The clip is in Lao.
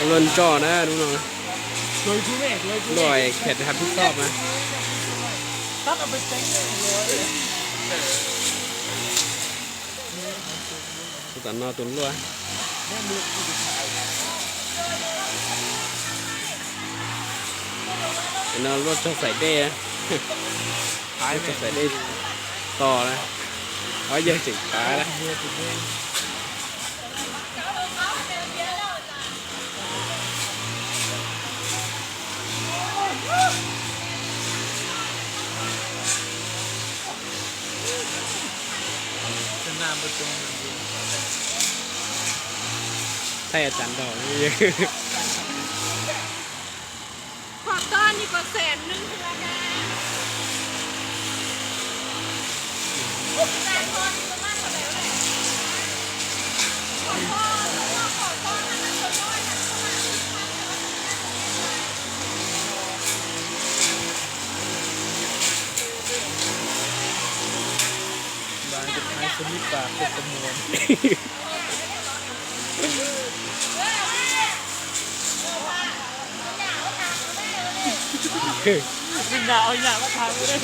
ຫຼົ່ນຈໍ້ນະ ດູໜ່ອຍ. ລວຍແຂກຮັບຜິດຊອບນະ. ຕົວນອ ຕົວລົວ ເນາະ ລົວໃສ່ເດ ຂາຍ ລົວໃສ່ເດຕໍ່ນະ. ເອົາເຢີະຊິຂາຍນະ. ແຕ່ນ້ຳບໍ່ຕົງ ໃຊ້ອາຈານດອກນີ້. ຂອບຕ້ອນນີ້ກໍແສນໜຶ່ງເທື່ອນະ. ບາງຈະຂາຍສະມິດປາກເປັນຈຳນວນ. ເອີ ເອົາຫຍັງມາຖາມເລີຍ.